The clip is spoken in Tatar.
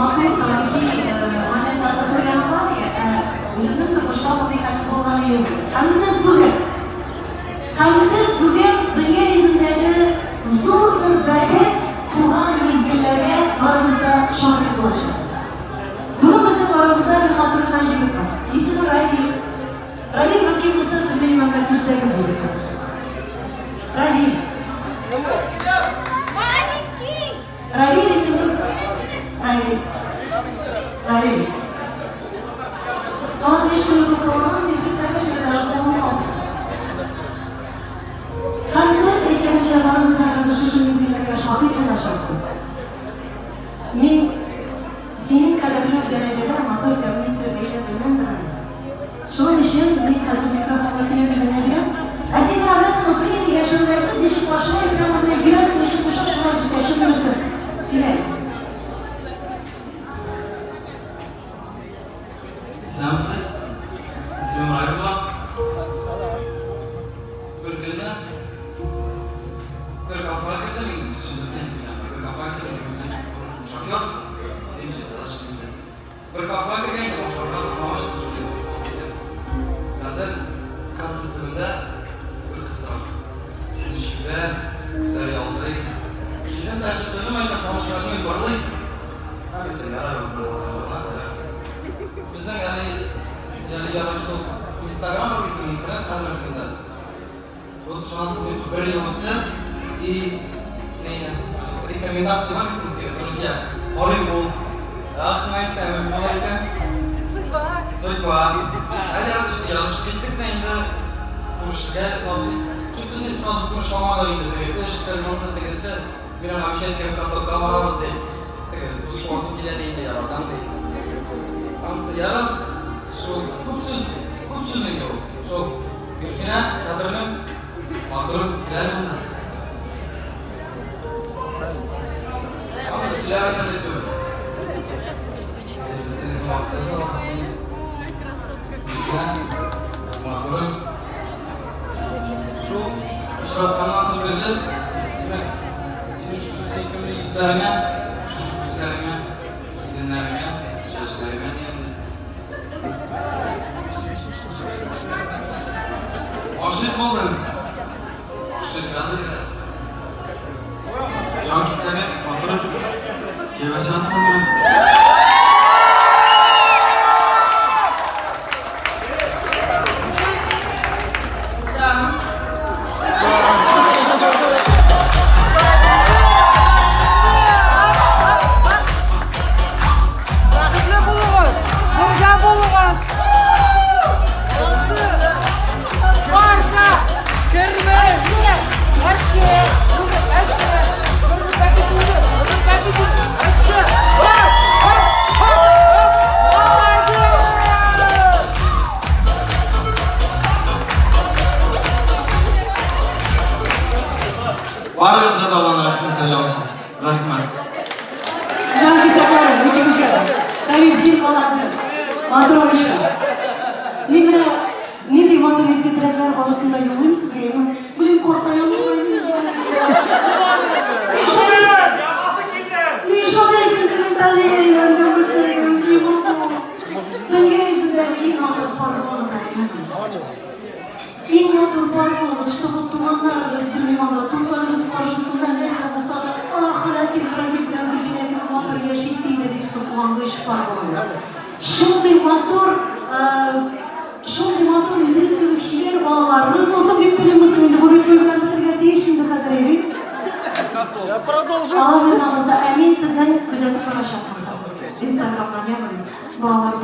матур тарихи моментларны күргәнем бар, ә үземнең тормышта мондый хәлнең булганы юк. Һәм сез бүген, һәм сез бүген дөнья йөзендәге зур бер бәхет туган мизгелләргә барыгыз да шаһит булачаксыз. Бүген безнең арабызда бер матур гына җегет бар. Исеме Равил. Равил, мөмкин булса, сез минем янга килсәгез иде хәзер. Равил. Равил исемле Равил. Равил. Аның биш көн тукталган, син представляешь, мин даже кулым калды. Һәм сез, әйткәнемчә, барыгыз да хәзер шушы мизгелләргә шаһит булачаксыз. Мин синең кадәрле үк дәрәҗәдә матур тәмле иттереп әйтә белмәм дә. Шуның өчен мин хәзер микрофонны синең үзеңә бирәм. Ә син менә беләсеңме, привет дигән шөгыльләрсез ничек каршылый, прямо менә йөрәгең ничек куша, шулай безгә чын дөресен сөйлә. Исәнмесез. Исемем Райва. Бер көнне бер кафега кердем инде, чын дөресен әйтим, бер кафега кердем, үзем шофер, беренче задача инде. Бер кафега кергән идем, ашарга тамак ачты шул инде. Хәзер касса төбендә бер кыз тора. Шундый чибәр, күзләре ялтырый. Килдем дә чыктым, әйтәм, танышларны барлый. Һәм әйтәм, ярар, Безнең әле әле ярый шул Инстаграм бар бит интернет хәзерге көндә. Вот шансы бит бер ел үтте и рекомендация бар бит инде, друзья. Карый ул. Ах, әйтәм, ул әйтәм. Судьба. Судьба. Әле язышып киттек тә инде күрешергә насыйп. Чуть не сразу күрешә алмадык инде. Теге эш, монысы, тегесе. Мин аңа обещать иткән катокка барабыз ди. Теге дус буласым килә ди инде, яратам ди. Анысы ярар. Шул күп сүз, күп сүз инде ул. Шул Гөлфинә, кадерлем, матурым, килә монда. Аны сөйләп әйтерлек түгел. Бөтенесе вакыты. Гөлфинә, матурым. Шул очратканнан соң бирле, димәк, синең шушы сөйкемле йөзләреңә, шушы күзләреңә, иреннәреңә, чәчләреңә дигәндә. Гашыйк булдым. Гашыйк хәзер дә. Җан кисәге, матурым. Кияүгә чыгасыңмы миңа? Да. Бәхетле булыгыз, бердәм булыгыз. Барша! Кермә! Әшче! Әшче! Әшче! Молодец! Барыгызга да Алланың рәхмәте яусын. Рәхмәт. Җан кисәкләрем, икегезгә дә. Давид, син молодец. Матур. Мин менә нинди матур изге теләкләр барысын да юллыйм сезгә, яме. Блин, картаям шулай мин. Мин шундый сентиментальныйга әйләндем, белсәгез, не могу. Дөнья йөзендәге иң матур пар булыгыз әле, Иң матур пар булыгыз, чтобы туганнарыгыз, белмим анда, дусларыгыз каршысында нәрсә булса да, ах, Ратик, Равил белән Гөлфинә кебек матур яшисе иде дип соклангыч пар булыгыз. Шундый матур, шундый матур үзегез кебек чибәр балаларыгыз булсын дип телим, булсын инде, бу бит туй белән бетергә тиеш инде хәзер, әй бит. Алла боерган булса, ә мин сезне күзәтеп барачакмын хәзер. Инстаграмнан, ягез, балалар.